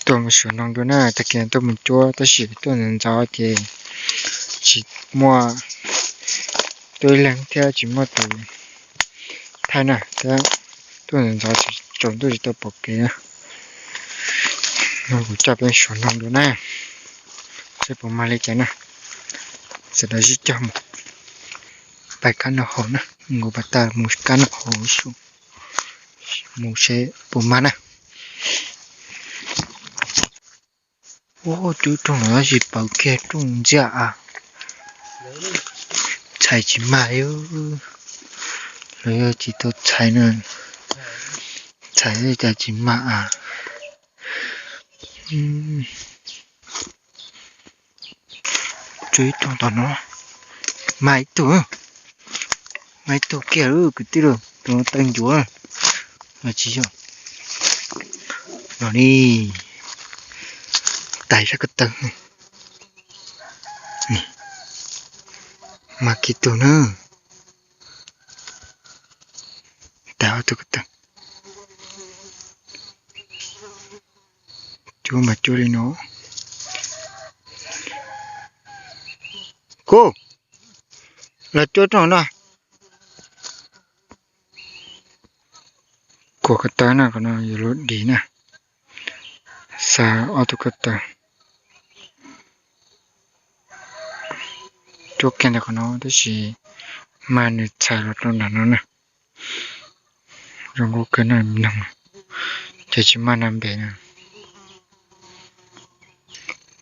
Tuaj mus suav noog dua na, tag kis tuaj mus cuab tab sis tuaj ntxov ntxov ces tsis muaj tub ib leeg thiab tsis muaj tus thaij na thiab, tuaj ntxov ntxov tsaus ntuj tsis tau pom kev na. No kuv coj peb suav noog dua na, seb puas mag li cas na. Sawv daws sib cog mus pais kab noj haus na, nkaus pas tas mus kab noj haus su, mus seb puas mag na. Ua cov rooj no tab sis pawv kiag rooj ntxiab a, txhais tsis mag li. Lawv yog tsis tau txhais na, txhais cas tsis mag a. Tsuas ib rooj tom no, mag ib tug, mag ib tug kiag lawm kwv tij, tus no tawv ncuav los tsis yog. No ni, tais sab ko taw, mag kiag tug na, tais ob tug ko taw. Cuab mas cuab li no. Kuv los cuab rooj no. Kuv ko taw na, qhov no yuav luag dim na. Xa ob tug ko taw. Cuab kiag ntawm qhov no tab sis mag nws txhais los rau nram no na. Zoo nkauj kawg na, noog ces tsis mag nag npem na.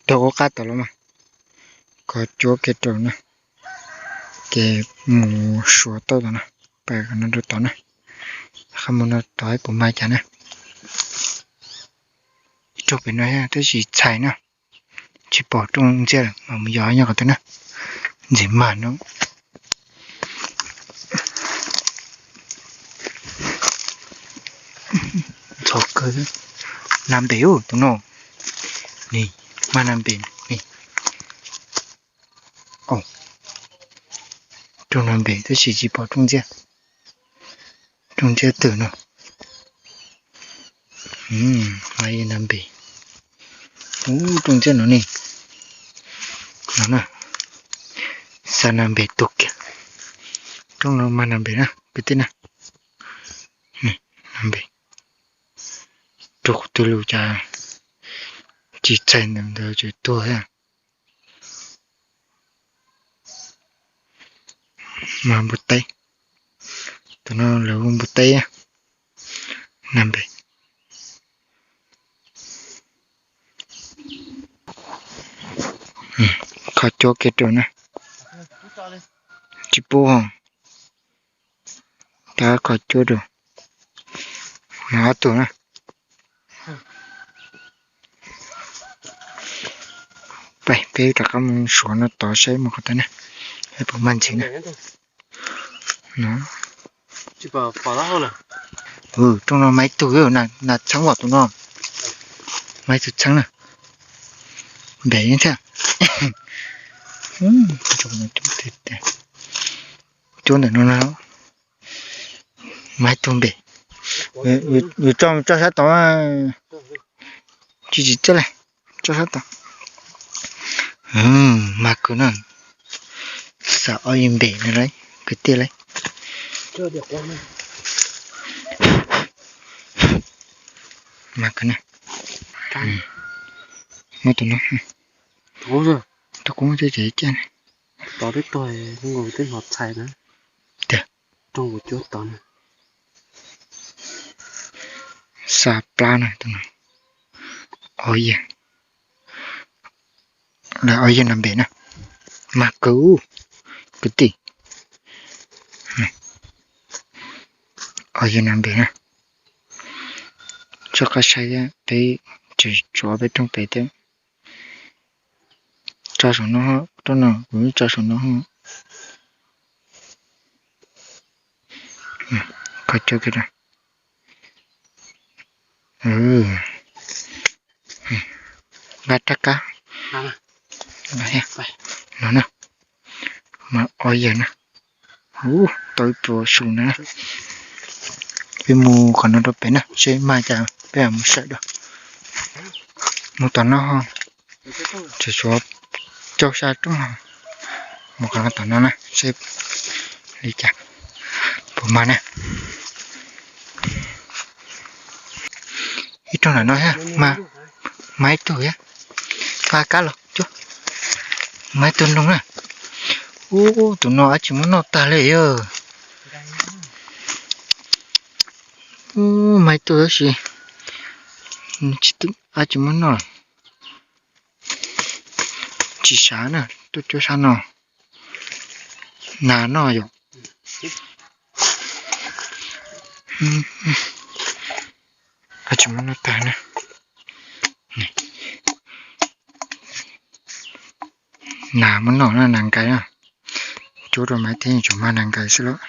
Rau ua qab tom los mas, kov cuab kiag rau na, ces mus suav tauj tom na, pais qhov no rau tod na, qhov mus no tod puas mag cas na. Ib rooj pem no tab sis txhais na, tsis pom rooj ntxiab lawm mas mus yos nyob qhov twg na, ntxim mag no. Ntxhov kawg, nag npem ub tus no, ni, mag nag npem ni. Rooj nag npem tab sis tsis pom rooj ntxiab, rooj ntxiab twg no. Mag nag npem, ub rooj ntxiab no ni, no na, xa nag npem tuag kiag. Rooj no mag nag npem na kwv tij na, nag npem, rau qhov twg los cas tsis txhais ntawm ntawd ces tuag thiab. Mas npua teb, tus no lawv hu npua teb, nag npem. Kho cuab kiag rau na, tsis pub ho, tab kho cuab rau. Mas ob tug na. Peb rov qab mus suav no tod saib mus qhov twg na, puas mag ntxiv na. Rooj no mag ib tug, nas txheeb vam tus no, mag ib tug txheeb na. Npem thiab. Cuab ntawm no na, mag ib tug npem. Yus tso tso sab tod, tsis tsis txawj li, tso sab tod. Mag kawg na, xav ob yawg npem no lawm kwv tij lawm. Mag kawg na. Muab tus no, tus kub muab coj ces caj na. Tod twb tuag, tej hnov txhais na. Tiag, rooj kuv cuab tod na. Xa plab na, tus no. Ob yawg, lawv ob yawg nag npem na, mag kawg kwv tij. Ob yawg nag npem na, tso qab saib thiab, peb tseem tshuav peb rooj pem thiab. Tso saum no, rooj no kuv tso saum no. Kho cuab kiag rau. Nqa rab kab no na, mas ob yawg na. Ub, tau ib pluag su na. Peb mus qhov no rau pem na, seb mag cas peb mus saib dua. Mus tom no ho, tseem tshuav cuaj sab rooj ho. Mus qhov no tom no na seb li cas puas mag na. Ib rooj nram no thiab, mag ib tug thiab. Nqa kab los cuab, mag ib tug noog na. Ub, tus no dab tsi muab noj tag li yog. Ub, mag ib tug tab sis dab tsi muab noj. Tsis sav na, tuaj cuab sab no. Nas noj yom. Dab tsi muab noj tag na. Nas muab noj na, nas nkais na. Cuab rau mas thiab tsuas mag nas nkais xwb lauj.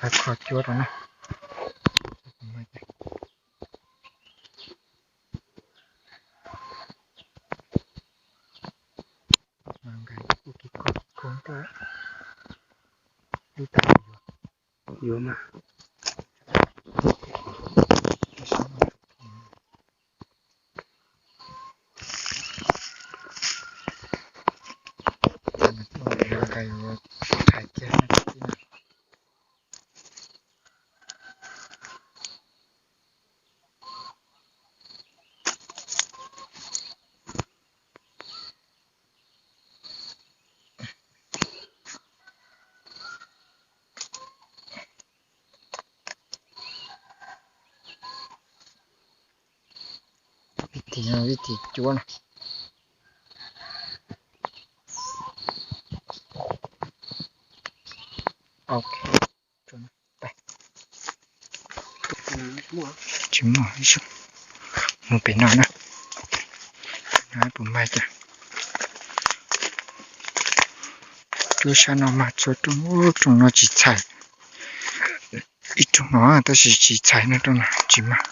Kho cuab rau na. Yuav mas. Ib tis, ib tis cuab no. Ok. Tsis muaj, mus pem no na. Puas mag cas. Cuab sab no mas txhua rooj, rooj no tsis txhais. Ib rooj no tab sis tsis txhais no, rooj no tsis mag.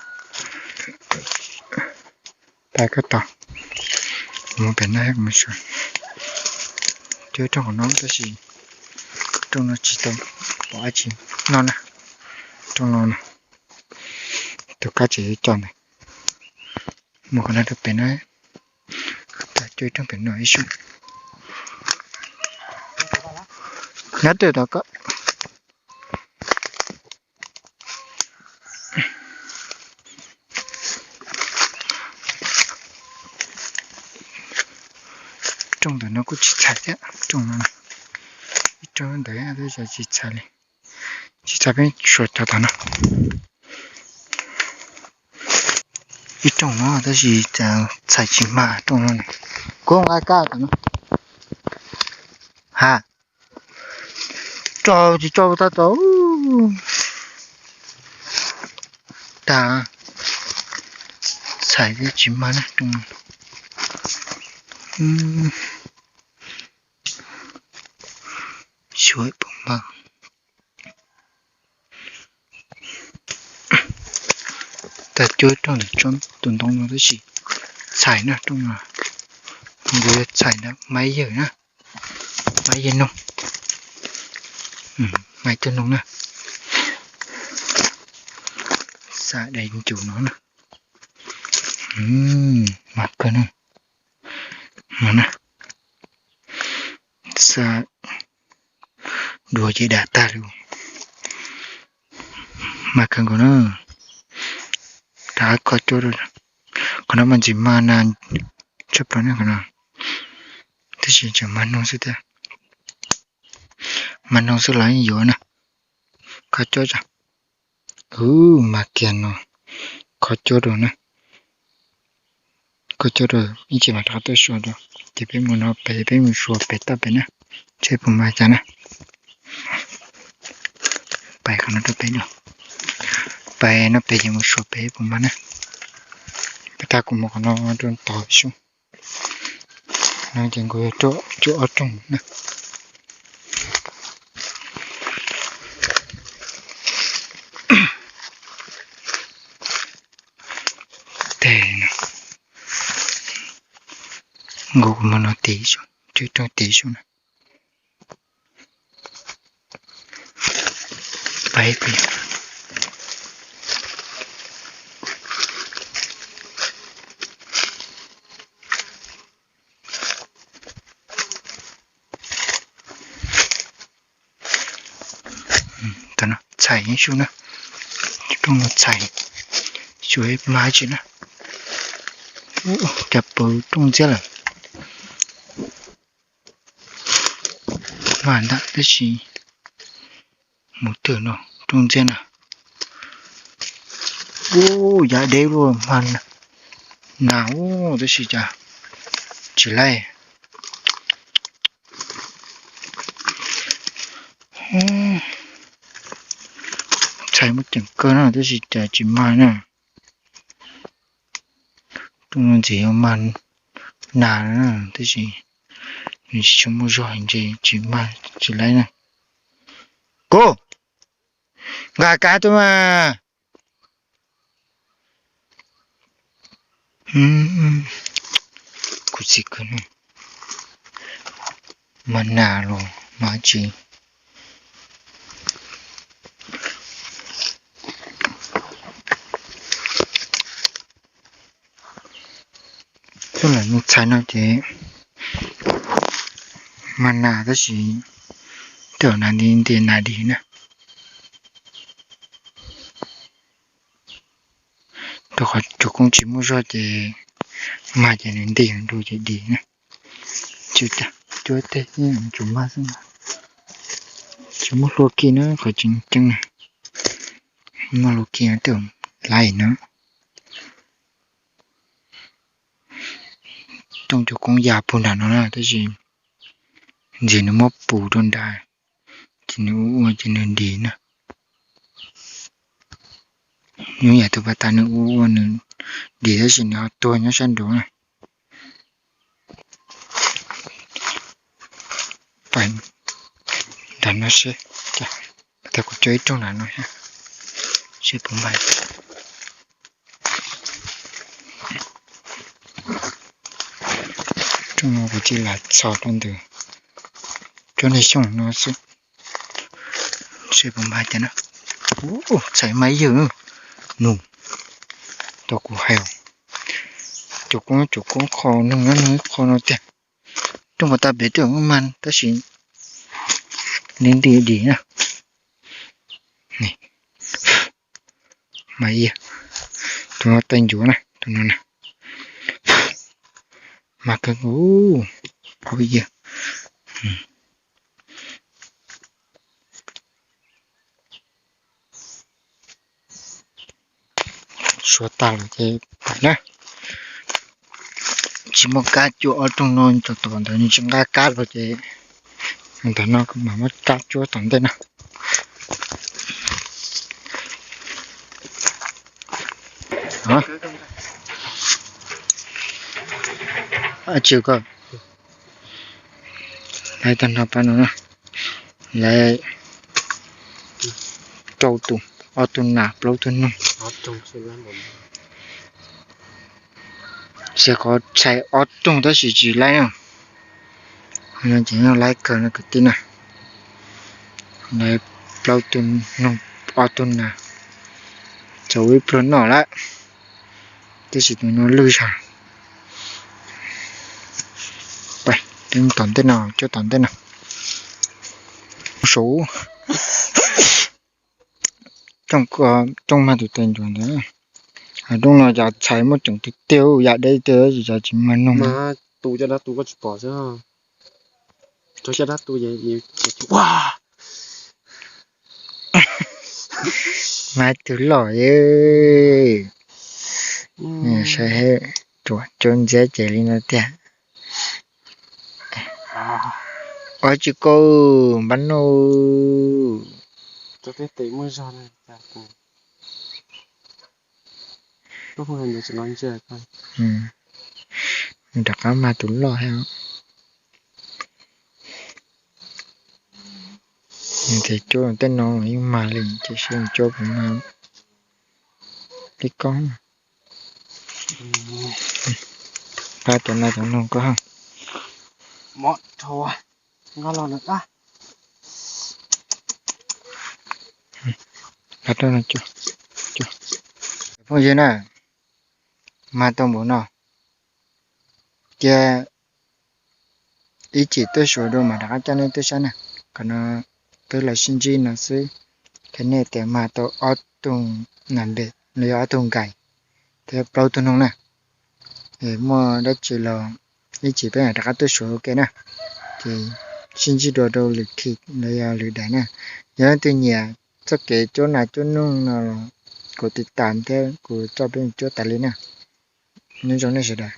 Pais koj tos, mus pem no mus tsuas. Cuab rooj qhov no tab sis rooj no tsis tau pom dab tsi noj na. Rooj no na, tus kab tseem yuav coj ntawd. Mus qhov no rau pem no, cuab rooj pem no ib sub. Nyob twj tom koj. Rooj ntawm no kuj tsis txhais thiab, rooj no, ib rooj ntawd tab sis tsis txhais li. Tsis txhais, peb suav cov tom no. Ib rooj no tab sis txhais tsis mag rooj no. Kuv nqa kab tom no. Ha, tso tsis tso tau tau. Tag, txhais thiab tsis mag na rooj no. Xyuas puas mag. Tag cuab rooj ntawm tsob tus ntoo no tab sis txhais na rooj no. Nkaus yuav txhais ntawm maiv yawg na, maiv yawg noog, maiv tug noog na. Xa dais ncus no na. Mag kawg na. No na. Xa dua ces dam tag li. Mag kawg nkaus na. Rov qab kho cuab rau. Qhov no mas ntxim mag na, tshaj plaws na qhov no. Tab sis tseem mag noog xwb tiag. Mag noog xwb los yeej yuav na. Kho cuab tso. Ub, mag kiag no. Kho cuab rau na. Kho cuab rau ib ce mas rov qab tuaj suav rau. Ces peb mus no pem, peb mus suav pem toj pem na, seb puas mag cas na. Pais qhov no rau pem no, pais no pem ces mus suav pem puas mag na. Peb tag kuv mus qhov no rau tod xwb. No ces nkaus yog cuaj ob rooj na. Tes no, nkaus kuv mus no tes xwb, cuaj rooj tes xwb na. Pais pem, txhais ib su na. Rooj no txhais, su mag tsi na. Cas pw rooj ntxiab lawm. Mag ntag tab sis mus twg no rooj ntxiab na. Ub, yav deb luaj mag na ub, tab sis cas tsis laij. Txhais muaj ceem kawg na tab sis cas tsis mag na. Rooj no ntxim yuav mag nas na tab sis nws tsis tshua muaj zog ntshe tsis mag tsis laij na. Kuv, nqa kab tuaj mas. Kuv txiv kawg, mag nas los mag tsi. Tuaj lam nug txhais no ces mag nas tab sis tej zaum nas nti nti nas dim na. Rau qhov cov koob tsis muaj zog ces mag ces nws nti dua ces dim na. Tsis tas cuab teg yeej tsuas mag xwb, tsis muaj hlua kiag na qhov tseem ceeb na. Muaj hlua kiag tej zaum laij na. Rooj cov koob ya puag nram no na tab sis ntxim nws muab pus rau nrad ces nws ua ua ces nws dim na. Nyob yam tus pas tas nws ua ua nws dim tab sis nws ho tuag nyob sab nraud na. Pais nram no seb, tag kuv coj ib rooj nram no seb puas mag. Rooj no kuv cia li lam txhos rau ntawm tsob niag xyooj no xwb, seb puas mag cas na. Txhais mas ib yawg nug tau kuv hais, cov koob cov koob qho nug nyob nug ib qho no tiag. Rooj pas tas pem twb mag tab sis nws nti dim na. Mas ib yawg, tus no tais ncuav na, tus no na. Mag kawg nkaus, pab ib yawg. Suav tag lawm ces pais na. Tsis muaj kab cuab ob rooj no, tus tom ntawd nws tsis nqa kab los ces ntawm no mam muab kab cuab tom ntej no. Tsis ko, lawv tag nrho pab no, lawv rau tus, ob tug nas plaub tug noog. Xyov qhov txhais ob rooj tab sis tsis laib no. Ces laib kawg no kwv tij na. Lawv plaub tug noog ob tug nas, txaus ib pluag noj lawm. Tab sis tus no lwj zog. Pais tom ntej no, cuab tom ntej no. Suv, rooj mag tus tais ncuav ntawd. Rooj no cas txhais muaj ceem tiag tiag, yam deb tiag, cas tsis mag noog. Tus caj dab tu koj tsis pom xwb. Rau caj dab tu, mag tus loj, saib, ruam cuab ntxiab ces li no tiag. Ua tsis kau npab noj. Rov qab mag tus loj thiab. Ces cuab tej no yeej mag li, ces seb cuab puas mag li koj. Pab cov no cov noog koj. Phooj ywg na, mag tau npaum no, cia ib chim tuaj xyuas dua mam rov qab coj nej tuaj saib na. Qhov no peb los sib ntsib no xwb. Thiab nej tias mag tau ob tug nab npe los yog ob tug nkais thiab plaub tug noog na. Muaj dab tsi los ib chim peb mam rov qab tuaj suav ua ke na. Ces sib ntsib dua rau lwm khi los yog lwm daim na. Yog leej twg nyiam txoj kev cuab nas cuab noog no los kuv tiv tam thiab kuv coj peb cuab tas li na. Nyob zoo nej sawv daws.